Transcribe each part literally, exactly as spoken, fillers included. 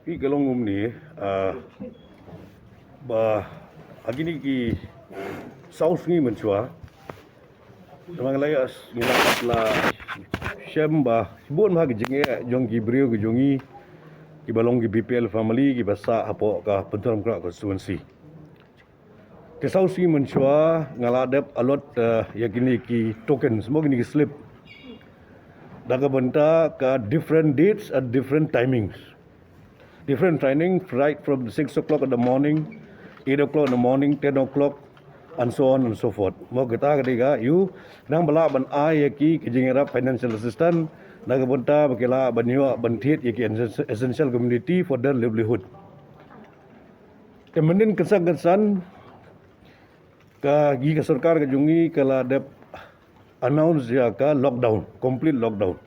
Phi ka long kumne, ah, ba ha kine ki saw sngi mynshuwa, namar ngi la ïa, ngi la, la shem ba shibun bha ki jingeh jong ki briew ki jong ngi kiba long ki B P L family kiba sah hapoh ka Pynthorumkhrah constituency. Te saw sngi mynshuwa nga la dep allot, eh, ïa kine ki tokens, mo, kine ki slip, da ka bynta ka different dates at different timings. Different timing, right from six o'clock in the morning, eight o'clock in the morning, ten o'clock, and so on and so forth. Mo, kita ka dei ka ïa u, khnang ba lah ban ai ïa ki, ki jingïarap financial assistance, da ka bynta ba ki lah ban ïoh ban thied ïa ki essential commodity for their livelihood. Te mynhynnin kynsan kynsan, ka, ngi ka sorkar ka jong ngi ka la dep announce ïa ka lockdown, complete lockdown.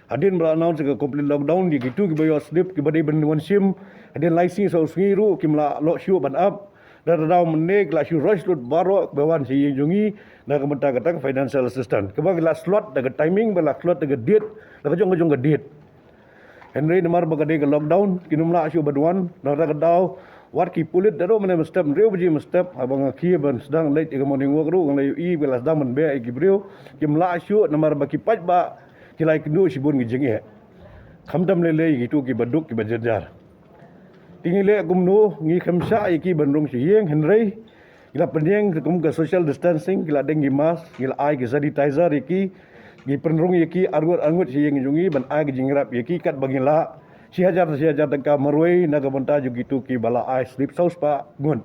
Hadien ba la announce ïa ka complete lockdown, ïa kitu kiba ïoh slip, kiba dei ban wan shim hadien lai sngi saw sngi ruh kim lah loh shuh ban ap. Da ka daw mynne ki la shu rush lut baroh kiba wan sha ïing jong ngi na ka bynta kata ka financial assistance, kaba ki la slot da ka timing, ba la slot da ka date, da ka jong ka jong ka date. Hynrei namar ba ka dei ka lockdown, kim lah shuh ban wan. Na kata ka daw, wat ki pulit, da ruh mynne mynstep, hynriew baje mynstep, haba nga khie ban sdang leit ïa ka morning walk ruh, nga la ïohi ba la sdang ban beh ïa ki briew. Kim lah shuh namar ba ki paidbah ki la ïakynduh shibun ki jingeh, khamtam lei lei kitu kiba duk kiba jynjar. Te ngi leh kumno, ngi khlem shah ïa ki ban rung sha ïing, hynrei ngi la pynïeng kum ka social distancing, ngi la deng ki mask, ngi la ai ki sanitizer ïa ki, ngi pynrung ïa ki arngut arngut sha ïing jong ngi ban ai ki jingïarap ïa ki katba ngi lah, shi hajar shi hajar tyngka marwei na ka bynta jong kitu kiba la ai slip saw spah ngut.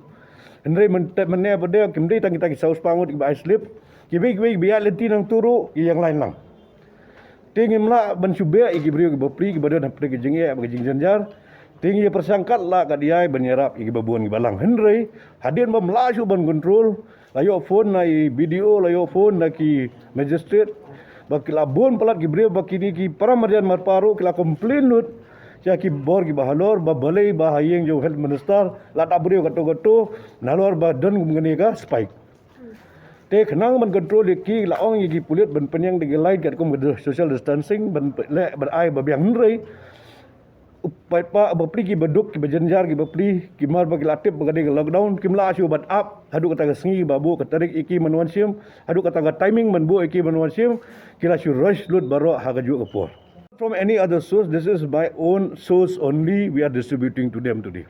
Hynrei mynta, mynne pat de kim dei tang kita ki saw spah ngut kiba ai slip, kiwei kiwei ba ïaid lynti nangtu ruh ki ïeng lain lang. Te ngim lah ban shu beh ïa ki briew kiba pli, kiba don hapdeng ka jingeh bad ka jingjynjar. Te ngi ïa pyrshang katba lah kat ïai ban ïarap ïa kiba bun kiba lang. Hynrei hadien bym lah shuh ban control, la ïoh phone na i B D O, la ïoh phone na ki magistrate, ba ki la bun palat ki briew, ba kine ki para marjan marpa ruh ki la complain lut sha ki bor kiba halor, ba balei ba ha ïing jong health minister la da briew katto katto, nalor ba don kum kane ka spike. Te khnang ban control ïa ki, la ong ïa ki pulit ban pynïeng da ki line katkum ka social distancing, ban leh, ban ai ba biang, hynrei u paidbah ba pli, kiba duk kiba jynjar kiba pli, ki mar ba ki la tip ba ka dei ka lockdown, kim lah shuh ban ap haduh kata ka sngi ba buh ka tarik ïa ki ban wan shim, haduh kata ka timing ban buh ïa ki ban wan shim, ki la shu rush lut baroh ha kajuh ka por. From any other source, this is my own source only we are distributing to them today.